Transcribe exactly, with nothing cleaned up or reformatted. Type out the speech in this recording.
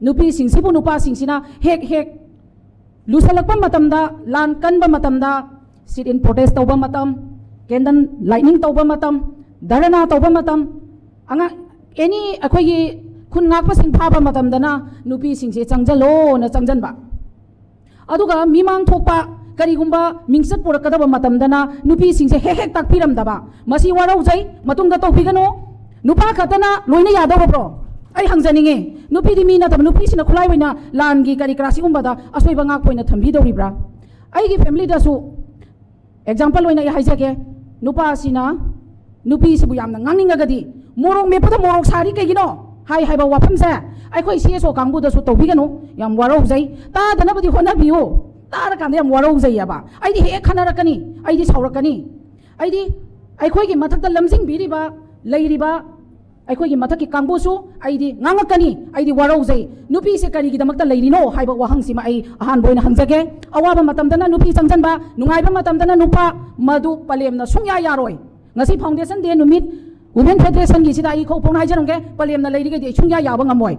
ꯅꯨꯄꯤꯁꯤꯡꯁꯤꯕꯨ ꯅꯨꯄꯥꯁꯤꯡꯁꯤꯅ ꯍꯦꯛ ꯍꯦꯛ ꯂꯨꯁꯜꯂꯛꯄ ꯃꯇꯝꯗ, ꯂꯥꯟ ꯀꯟꯕ ꯃꯇꯝꯗ, sit in protest ꯇꯧꯕ ꯃꯇꯝ, candle lighting ꯇꯧꯕ ꯃꯇꯝ, ꯙꯔꯅꯥ ꯇꯧꯕ ꯃꯇꯝ, ꯑꯉꯥꯡ ꯑꯦꯅꯤ ꯑꯩꯈꯣꯏꯒꯤ ꯈꯨꯟ ꯉꯥꯛꯄꯁꯤꯡ ꯐꯥꯕ ꯃꯇꯝꯗꯅ ꯅꯨꯄꯤꯁꯤꯡꯁꯦ ꯆꯪꯁꯤꯜꯂꯣꯅ ꯆꯪꯁꯤꯟꯕ꯫ ꯑꯗꯨꯒ ꯃꯤꯃꯥꯡ ꯊꯣꯛꯄ ꯀꯔꯤꯒꯨꯝꯕ ꯃꯤꯡꯆꯠ ꯄꯨꯔꯛꯀꯗꯕ ꯃꯇꯝꯗꯅ ꯅꯨꯄꯤꯁꯤꯡꯁꯦ ꯍꯦꯛ ꯍꯦꯛ ꯇꯥꯛꯄꯤꯔꯝꯗꯕ, ꯃꯁꯤ ꯋꯥꯔꯧꯖꯩ꯫ ꯃꯇꯨꯡꯗ ꯇꯧꯕꯤꯒꯅꯨ꯫ ꯅꯨꯄꯥ ꯈꯛꯇꯅ ꯂꯣꯏꯅ ꯌꯥꯗꯧꯔꯕ꯭ꯔꯣ? ꯑꯩ ꯍꯪꯖꯅꯤꯡꯉꯤ꯫ ꯅꯨꯄꯤꯗꯤ ꯃꯤ ꯅꯠꯇꯕ, ꯅꯨꯄꯤꯁꯤꯅ ꯈꯨꯠꯂꯥꯏ ꯑꯣꯏꯅ ꯂꯥꯟꯒꯤ ꯀꯔꯤ ꯀꯔꯥ ꯁꯤꯒꯨꯝꯕꯗ ꯑꯁꯣꯏꯕ ꯉꯥꯛꯄ ꯑꯣꯏꯅ ꯊꯝꯕꯤꯗꯧꯔꯤꯕ꯭ꯔꯥ? ꯑꯩꯒꯤ ꯐꯦꯃꯤꯂꯤꯗꯁꯨ ꯑꯦꯛꯖꯥꯝꯄꯜ ꯑꯣꯏꯅ ꯑꯩ ꯍꯥꯏꯖꯒꯦ, ꯅꯨꯄꯥꯁꯤꯅ ꯅꯨꯄꯤꯁꯤꯕꯨ ꯌꯥꯝꯅ ꯉꯥꯡꯅꯤꯡꯉꯒꯗꯤ, "ꯃꯣꯔꯣꯛ ꯃꯦꯠꯄꯗ ꯃꯣꯔꯣꯛ ꯁꯥꯔꯤ ꯀꯩꯒꯤꯅꯣ?" ꯍꯥꯏ ꯍꯥꯏꯕ ꯋꯥꯐꯝꯁꯦ ꯑꯩꯈꯣꯏ ꯁꯤ ꯑꯦꯁ ꯑꯣ ꯀꯥꯡꯕꯨꯗꯁꯨ ꯇꯧꯕꯤꯒꯅꯨ꯫ ꯌꯥꯝ ꯋꯥꯔꯧꯖꯩ꯫ ꯇꯥꯗꯅꯕꯗꯤ ꯍꯣꯠꯅꯕꯤꯌꯨ꯫ ꯇꯥꯔꯀꯥꯟꯗ ꯌꯥꯝ ꯋꯥꯔꯧꯖꯩꯌꯦꯕ꯫ ꯑꯩꯗꯤ ꯍꯦꯛ ꯈꯟꯅꯔꯛꯀꯅꯤ, ꯑꯩꯗꯤ ꯁꯥꯎꯔꯛꯀꯅꯤ꯫ ꯑꯩꯗꯤ ꯑꯩꯈꯣꯏꯒꯤ ꯃꯊꯛꯇ ꯂꯝꯖꯤꯡꯕꯤꯔꯤꯕ, ꯂꯩꯔꯤꯕ ꯑꯩꯈꯣꯏꯒꯤ ꯃꯊꯛꯀꯤ ꯀꯥꯡꯕꯨꯁꯨ ꯑꯩꯗꯤ ꯉꯥꯡꯉꯛꯀꯅꯤ, ꯑꯩꯗꯤ ꯋꯥꯔꯧꯖꯩ꯫ ꯅꯨꯄꯤꯁꯦ ꯀꯔꯤꯒꯤꯗꯃꯛꯇ ꯂꯩꯔꯤꯅꯣ ꯍꯥꯏꯕ ꯋꯥꯍꯪꯁꯤꯃ ꯑꯩ ꯑꯍꯥꯟꯕ ꯑꯣꯏꯅ ꯍꯪꯖꯒꯦ꯫ ꯑꯋꯥꯕ ꯃꯇꯝꯗꯅ ꯅꯨꯄꯤ ꯆꯪꯁꯤꯟꯕ, ꯅꯨꯡꯉꯥꯏꯕ ꯃꯇꯝꯗꯅ ꯅꯨꯄꯥ, ꯃꯗꯨ ꯄꯂꯦꯝꯅ ꯁꯨꯡꯌꯥ ꯌꯥꯔꯣꯏ꯫ ꯉꯁꯤ Foundation Day ꯅꯨꯃꯤꯠ, Women Federation ꯒꯤꯁꯤꯗ ꯑꯩ ꯈꯣꯛ ꯐꯣꯡꯅ ꯍꯥꯏꯖꯔꯝꯒꯦ, ꯄꯂꯦꯝꯅ ꯂꯩꯔꯤꯈꯩꯗꯤ ꯑꯩ ꯁꯨꯡꯌꯥ ꯌꯥꯕ ꯉꯝꯃꯣꯏ꯫